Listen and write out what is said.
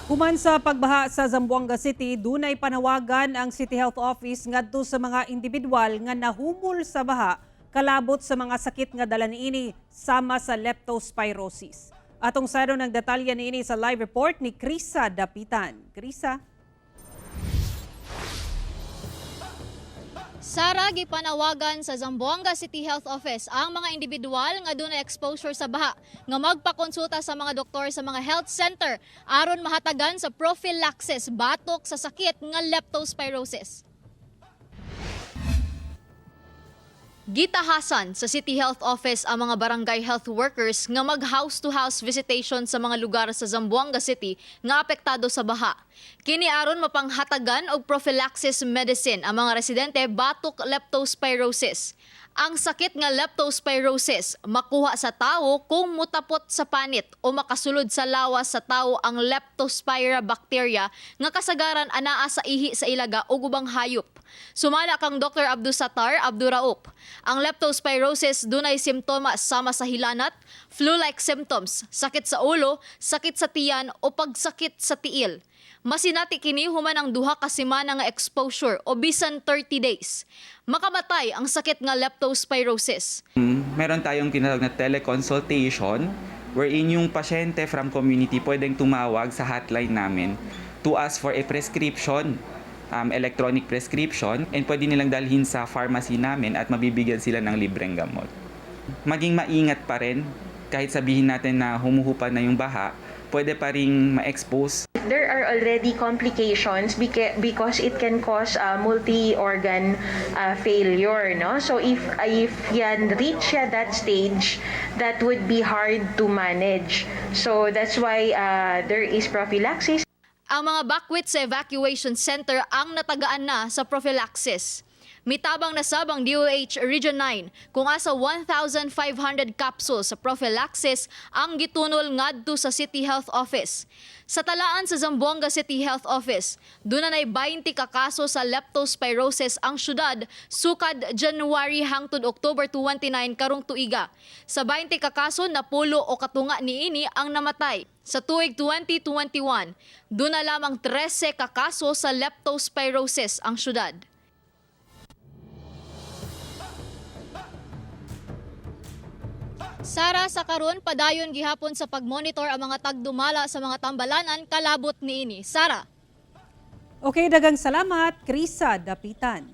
Human sa pagbaha sa Zamboanga City, dunay panawagan ang City Health Office ngadto sa mga individual nga nahumol sa baha kalabot sa mga sakit nga dala niini sama sa leptospirosis. Atong saron ang detalye niini sa live report ni Krisa Dapitan. Krisa? Sara, gipanawagan sa Zamboanga City Health Office ang mga individual nga dunay exposure sa baha nga magpakonsulta sa mga doktor sa mga health center aron mahatagan sa prophylaxis batok sa sakit nga leptospirosis. Gitahasan sa City Health Office ang mga barangay health workers nga mag house-to-house visitation sa mga lugar sa Zamboanga City nga apektado sa baha. Kini aron mapanghatagan og prophylaxis medicine ang mga residente batok leptospirosis. Ang sakit nga leptospirosis makuha sa tao kung mutapot sa panit o makasulod sa lawas sa tao ang leptospira bacteria nga kasagaran anaa sa ihi sa ilaga o ubang hayop. Sumala kang Dr. Abdusatar Abduraup. Ang leptospirosis dunay simptomas sama sa hilanat, flu-like symptoms, sakit sa ulo, sakit sa tiyan o pagsakit sa tiil. Masinati kini human ang 2 ka semana nga exposure o bisan 30 days. Makamatay ang sakit nga leptospirosis. Meron tayong tinatawag na teleconsultation wherein yung pasyente from community pwedeng tumawag sa hotline namin to ask for a prescription, electronic prescription, and pwede nilang dalhin sa pharmacy namin at mabibigyan sila ng libreng gamot. Maging maingat pa rin kahit sabihin natin na humuhupa na yung baha, pwede pa ring ma-expose. There are already complications because it can cause multi-organ failure, no? So if yan reach ya that stage, that would be hard to manage. So that's why there is prophylaxis. Ang mga bakwit sa evacuation center ang natagaan na sa prophylaxis. Mitabang na sab ang DOH Region 9 kung asa 1,500 capsules sa prophylaxis ang gitunol ngadto sa City Health Office. Sa talaan sa Zamboanga City Health Office, duna nay 20 ka kaso sa leptospirosis ang syudad sukad January hangtod October 29 karong tuiga. Sa 20 ka kaso, napulo o katunga niini ang namatay. Sa tuig 2021, duna lamang 13 ka kaso sa leptospirosis ang syudad. Sara, sa karon padayon gihapon sa pagmonitor ang mga tagdumala sa mga tambalanan kalabot niini. Sara. Okay, dagang salamat, Krisa Dapitan.